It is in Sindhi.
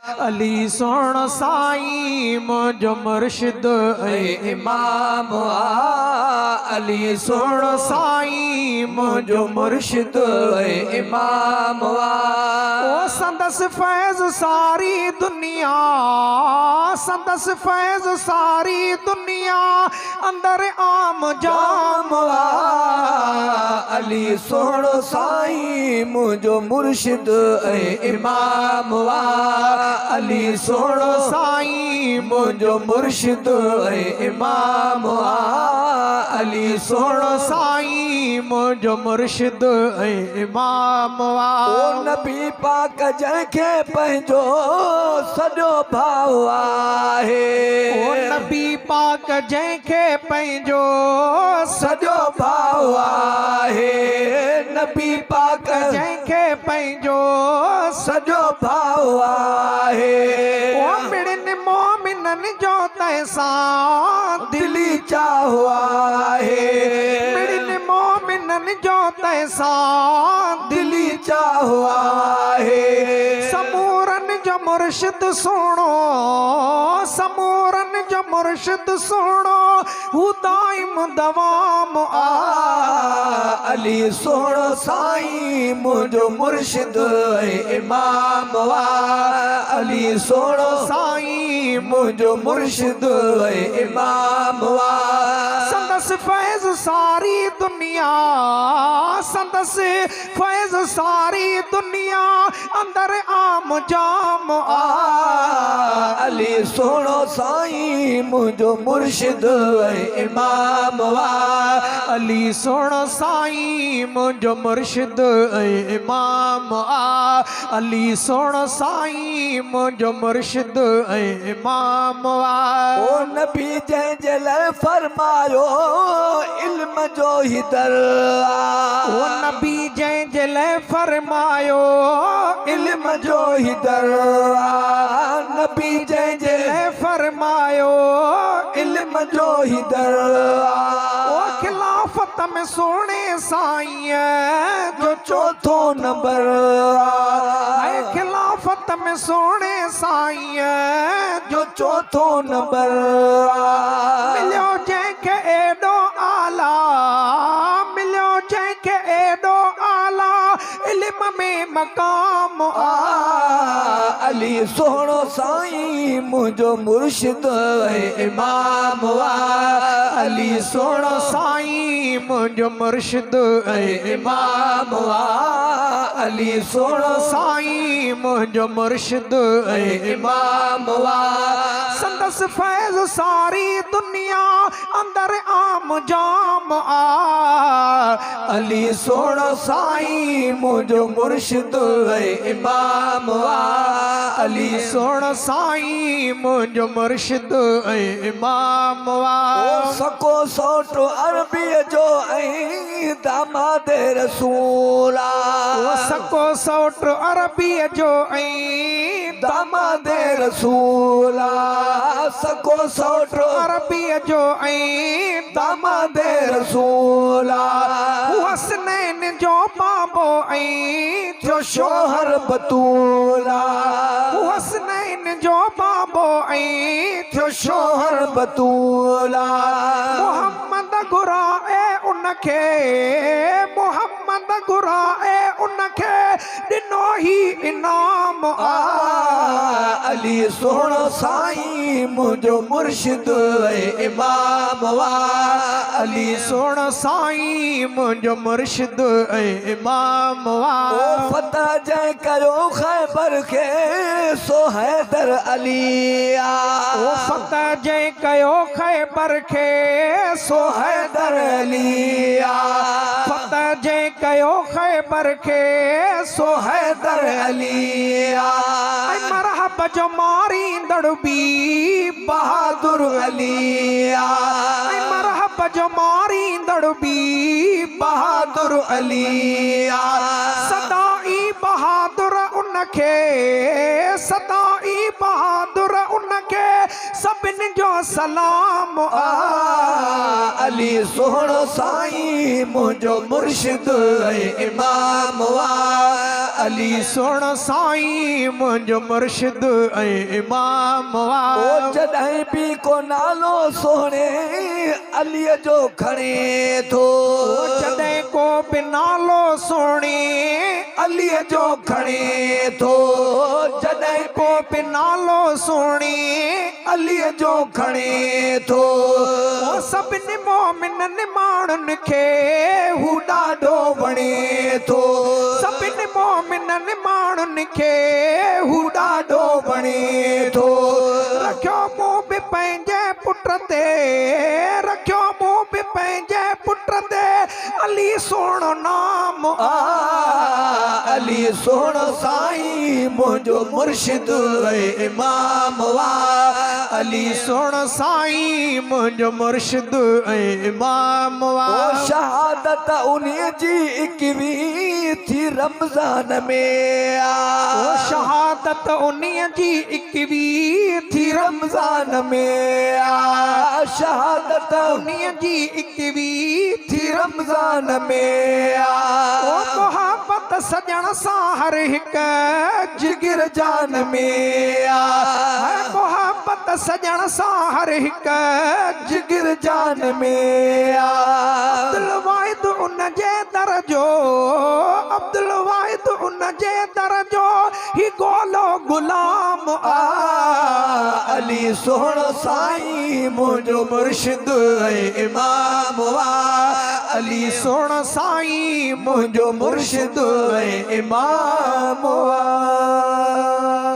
علي سهڻو سائين منهنجو مرشد ۽ امام آ علي سهڻو سائين منهنجو مرشد ۽ امام آ. او سندس فيض ساري دنيا سندس فيض ساري دنيا اندر عام جام آ علي سهڻو سائين منهنجو مرشد ۽ امام آ علي سهڻو سائين منهنجو مرشد ۽ امام آ علي سهڻو سائين منهنجو مرشد ۽ امام آ. او نبي پاڪ جنهن کي پنهنجو سڄو ڀاء آهي. او نبي پاڪ جنهن کي پنهنجو سڄو ڀاء آهي. نبي پاڪ جنهن کي پنهنجو سڄو ڀاء آهي. او مڙن مومنن جو تنهن سان دلي چاهه آهي. مڙن مومنن جو تنهن سان دلي چاهه آهي. سمورن جو مرشد سهڻو سمورن جو مرشد سهڻو هو دائم دوام آ. علي سهڻو سائين منهنجو مرشد ۽ امام آ. علي سهڻو سائين منهنجو مرشد ۽ امام آ. سندس فيض ساري دنيا سندس فيض ساري دنيا اندر عام جام آ. علي سهڻو سائين منهنجو مرشد ۽ امام آ. علي سهڻو سائين منهنجو مرشد ۽ امام آ. علي سهڻو سائين منهنجو مرشد ۽ امام آ. او نبي جنهن جي لئه فرمايو علم جو هي در آ. او نبي جنهن جي لئه فرمايو علم جو هي در آ. نبي جنهن جي لئه فرمايو علم جو هي در آ. او خلافت ۾ سهڻي سائينء جو چوٿون نمبر آ. اي خلافت ۾ سهڻي سائينء جو چوٿون نمبر آ. مليو جنهن کي ايڏو اعليٰ مليو جنهن کي ايڏو اعليٰ علم ۾ مقام آ. علي سهڻو سائين منهنجو مرشد ۽ امام آ. علي سهڻو سائين منهنجو مرشد ۽ امام آ. علي سهڻو سائين منهنجو مرشد ۽ امام آ. سندس فيض ساري دنيا اندر عام جام آ. علي سهڻو سائين منهنجو مرشد ۽ امام آ. علي سهڻو سائين منهنجو مرشد ۽ امام آ. او سڪو سئوٽ عربيء جو ۽ داماد رسول آ. او سڪو سئوٽ عربيء جو ۽. داماد رسول آ. سڪو سئوٽ عربيء جو ۽. داماد رسول آ. هو حسنين جو بابو ۽. ٿيو شوهر بتول آ. هو حسنين جو بابو ۽. ٿيو شوهر بتول آ. محمد گهرائي ان کي محمد گهرائي ان کي ڏنو هي انعام آ. علي سهڻو سائين منهنجو مرشد ۽ امام آ. علي سهڻو سائين منهنجو مرشد ۽ امام آ. او فتح جنهن ڪيو خيبر کي سو حيدر علي آ. او فتح جنهن ڪيو خيبر کي سو حيدر علي آ. فتح جنهن ڪيو خيبر کي سو حيدر علي آ. ۽ مرحب جو ماريندڙ به بهادر علي آ. ۽ مرحب جو ماريندڙ به بهادر علي آ. سدا ئي بهادر ان کي سدا ئي بهادر ان کي سڀ. سڀني جو سلام آ. علي سهڻو سائين منهنجو مرشد ۽ امام آ. علي سهڻو سائين منهنجو مرشد ۽ امام آ. او جڏهن به ڪو نالو سهڻي عليء جو کڻي ٿو. او جڏهن ڪو به نالو سهڻي عليء جو کڻي ٿو. جڏهن ڪو به نالو سهڻي عليء جو کڻي ٿو. او سڀني مومنن ماڻهن کي هو ڏاڍو وڻي ٿو. سڀني مومنن ماڻهن کي هو ڏاڍو وڻي ٿو. رکيو مون به پنهنجي پٽ تي رکيو مون به پنهنجي پٽ تي علي سهڻو نام آ. علي سهڻو سائين منهنجو مرشد ۽ امام آ. علي سهڻو سائين منهنجو مرشد ۽ امام آ. او شهادت انهي جي ايڪويهه ٿي رمضان ۾ آ. او شهادت انهي جي ايڪويهه ٿي رمضان ۾ آ. شهادت انهي جي ايڪويهه ٿي رمضان ۾ آ. او محبت سڄڻ سان هر هڪ جگر جان ۾ آ. محبت سڄڻ سان هر هڪ جگر جان ۾ آ. عبدالواحد ان جي در جو عبدالواحد ان جي در جو هي گولو غلام آ. علي سهڻو سائين منهنجو مرشد ۽ امام آ. علي سهڻو سائين منهنجو مرشد ۽ امام آ.